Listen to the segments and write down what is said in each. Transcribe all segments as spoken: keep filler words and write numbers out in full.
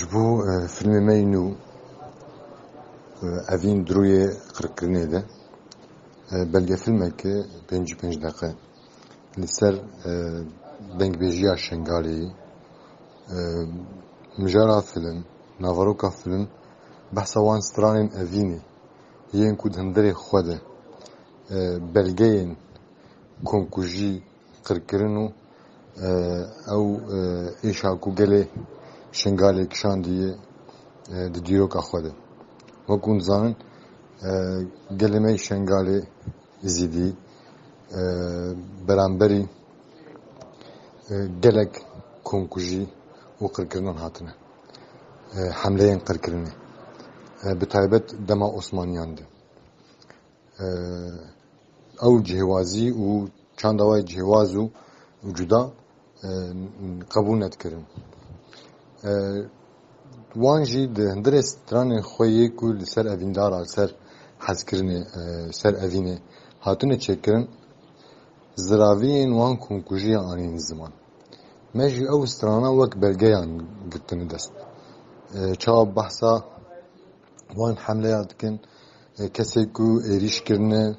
Ji bo e, filmê me yî nû e, evîn di rûyê qirkirinê de e, belgefilmeke pêncî pênc deqe li ser e, dengbêjiya Şengalê ye. E, Mijara film, naveroka film behsa wan stranên evînê yên ku di hundirê xwe de e, belgeyên komkujî, qirkirin û e, ew e, êşa ku gelê Şengalê kişandiye e, di dîroka xwe de. Wek hûn dizanin, e, gelê me yê Şengalê Êzidî e, beramberî e, gelek komkujî û qirkirinan hatine. E, hemleyên qirkirinê. E, bi taybet dema Osmaniyan de. E, ew cihêwazî û çanda wê cihêwaz û cuda e, qebûl nedikirin. E, wan jî di hundirê stranên xwe yê ku li ser evîndara, li ser hezkirinê, e, ser evînê hatine çêkirin, ziraviyên wan komkujiya anîn ziman. Me jî ew strana wek belgeyan girtine dest. E, çawa behsa wan hemleya dikin, e, kesê ku êrîş kirine,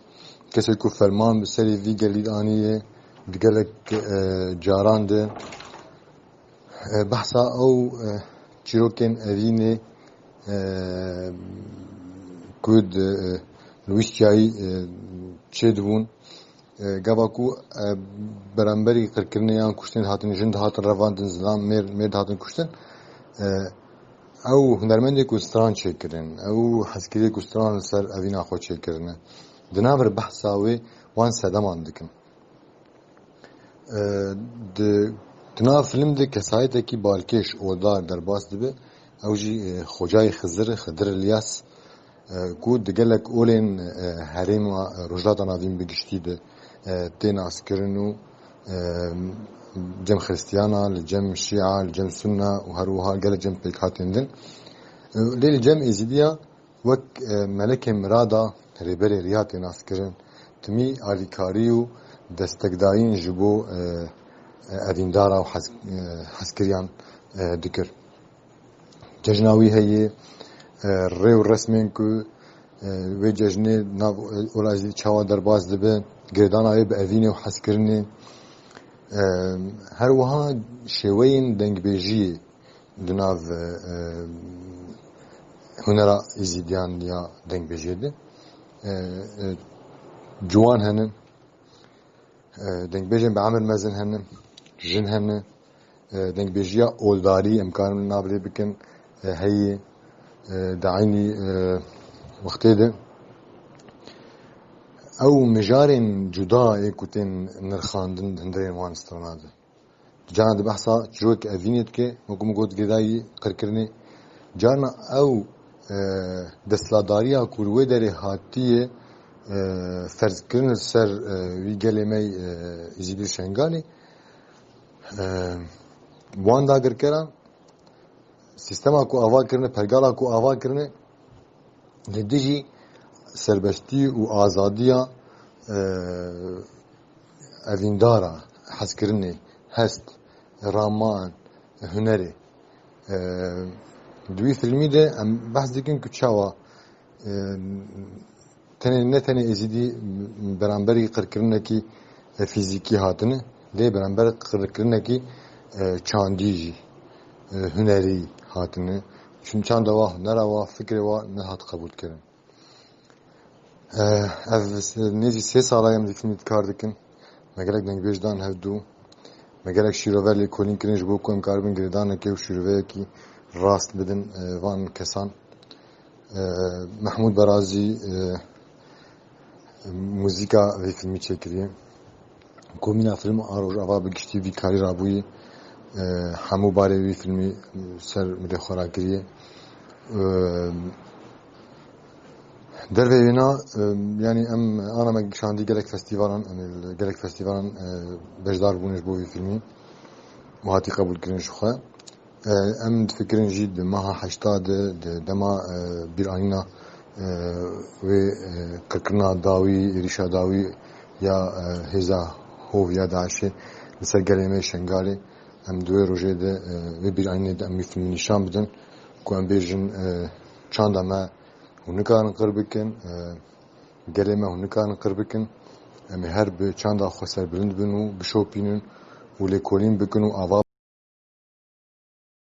kesê ku ferman bi serê vî gelî aniye, di gelek e, caran de e, behsa ew e, çîrokên evînê e, ku di e, li wî çiyayî e, çêdibûn, e, gava ku e, beramberî qirkirinê yan kuştinê dihatin, jin dihatin revandin, zilam, mêr, mêr dihatin kuştin. E, ew hunermendê ku stran çêkirin, ew hezkiriyê ku stran li ser evîna xwe çêkirine, di nav behsa wê wan sedeman dikin. E, di, di nav film de kesayetekî balkêş, oldar derbas dibe. Ew jî e, xocayê Xizir, Xidir İlyas, e, ku di gelek olên e, herêma Rojhilata Navîn bi giştî de e, tê naskirin û e, cem Xristiyana, li cem Şîa, li cem Sunna û her wiha gelek cem pêkhatên din. E, lê li cem Êzidiya wek e, melekê mirada, rêberê riya tê naskirin, timî alîkarî û destekdayîn ji bo e, e, evîndara û hez, e, hezkiriyan e, dikir. Cejna wî heye, e, rê û resmên ku e, wê cejnê nav e, ola Êzidî çawa derbas dibe, girêdana wê bi evînê û hezkirinê, e, her wiha şêweyên dengbêjiyê di nav e, e, hunera Êzidiyan ya dengbêjiyê de e, e, ciwan hene, e, dengbêjên bi emir mezin hene, jin hene, e, dengbêjiya oldarî em karin nav lê bikin, e, heye, e, di eynî e, wextê de ew mijarên cuda ê ku tên nirxandin di hundirên wan strana de. Carna di behsa çîrok evînê dike, wekî min got, girêdayî qirkirinê. Carna ew e, desthilatdariya ku li wê derê hatiye e, ferzkirin li ser e, wî gelê me yê, e, Êzidî li Şengalê, e, wan dagirkeran, sîstema ku ava kirine, pergala ku ava kirine, li dijî serbestî û azadiya e, evîndara, hezkirinê, hest, raman, hunerê. E, di wî filmî de em behs dikin ku çawa e, tenê, ne tenê Êzidî beramberî qirkirinekî e, fîzîkî hatine, lê beramber qirkirinekî e, çandî jî, e, hunerî hatine. Çun çanda wa, hunera wa, fikrê wa nehat qebûlkirin. E, ev s-, nêzî sê sala em di fîlmî kar dikin. Me gelek dengbêj dan hevdû. Me gelek şîrove lêkolîn kirin ji bo ku em karibin girêdanekê û şîroveyekî rast bidin e, van kesan. E, Mehmûd Berazî e, muzîka vê fîlmî çêkiriye. Komîna fîlm a Rojava bi giştî vî karî rabûyî, e, hemû barê vî fîlmî ser milê xwe rakiriye. E, Dervê wêna, e, yanî em ana me kişandî gelek festîvalan, em ê li gelek festîvalan e, beşdar bûne ji bo vî fîlmî û hatî qebûlkirin ji xwe. E, em difikirin jî di meha heşta de, di dema e, bîranîna e, wê e, qirkirina dawî, êrîşa dawî ya e, hêza hov ya DAIŞê li ser gelê me Şengalê, em di wê rojê de, e, wê bîranînê de em wî fîlmî nîşan bidin. Ku em bêjin, e, çanda me hûn nikarin qir bikin, e, gelê me hûn nikarin qir bikin. Em ê her bi çanda xwe serbilind bin û bişopînin û lêkolîn bikin û ava